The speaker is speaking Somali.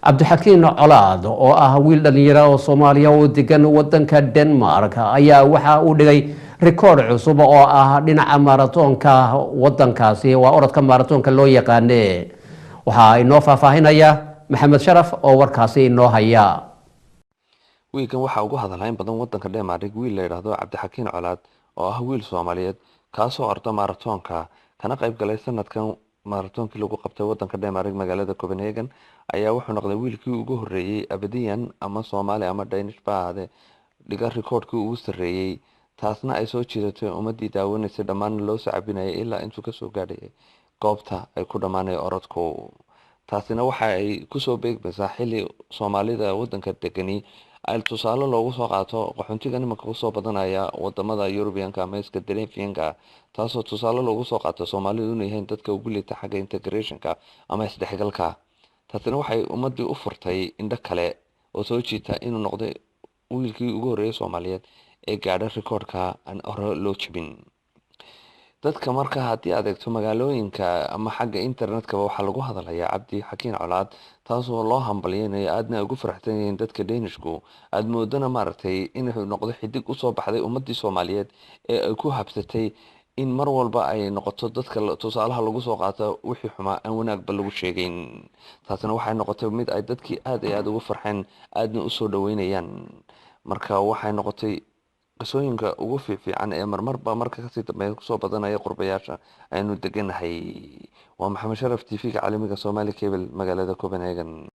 Cabdixakiin Colaad oo ah wiil dhalinyaro oo Soomaaliya oo degan wadanka Denmark ayaa waxa uu dhigay rikoodh cusub oo ah dhinaca maratoonka wadankaasi, waa orodka maratoonka loo yaqaane. Waxaa inoo faahfaahinaya Maxamed Sharaf oo warkaasi inoo haya. Wiilkan waxaa ugu hadalhayn badan wadanka Denmark wiil la yidhaahdo Cabdixakiin Colaad oo ah wiil Soomaaliyeed, kaasoo orda maratoonka kana qayb galay sanadkan maratoonkii lagu qabtay wadanka Denmark, magaalada Copenhagen. Ayaa wuxuu noqday wiilkii ugu horeeyey abadiyan, ama Soomaali ama Danish ba ahaadee, dhiga rikoodhkii ugu sarreeyey, taasna ay soo jiidatay ummadii daawanaysay dhammaanna loo sacabinayay ilaa intuu kasoo gaadhayay goobta ay ku dhammaanaya orodku. Taasina waxa ay kusoo beegmaysaa xili Soomaalida wadanka degani ay tusaale loogu soo qaato qaxoontiga nimanka kusoo badanaya wadamada Yurubiyanka ama Scandinavianka, taasoo tusaale loogu soo qaato Soomaalidu inay yihiin dadka ugu liita xagga integrationka ama isdhexgalka. Taasina waxay ummadii u furtay indho kale oo soo jiita inuu noqday wiilkii ugu horreeyay Soomaaliyeed ee gaadha rikoodhka aan hore loo jebin. Dadka marka haddii aad eegto magaalooyinka ama xagga internetkaba, waxaa lagu hadalhayaa Cabdi Xakiin Colaad, taasoo loo hambalyeynayo, aadna ay ugu faraxsan yihiin dadka Dhanishku. Aada moodana maaragtay inuu noqdo xidig usoo baxday ummadii Soomaaliyeed ee ay ku habsatay in mar walba ay noqoto dadka tusaalaha lagu soo qaato wixii xumaa aan wanaagba lagu sheegeyn. Taasina waxay noqotay mid ay dadkii aad iyo aada ugu farxeen, aadna usoo dhaweynayaan. Marka waxay noqotay qisooyinka ugu fiifiican ee marmarba marka kasii dambeeya kusoo badanaya qurbayaasha aynu deganahay. Waa Maxamed Sharaf, TV-ga caalamiga Somali Cable, magaalada Copenhagen.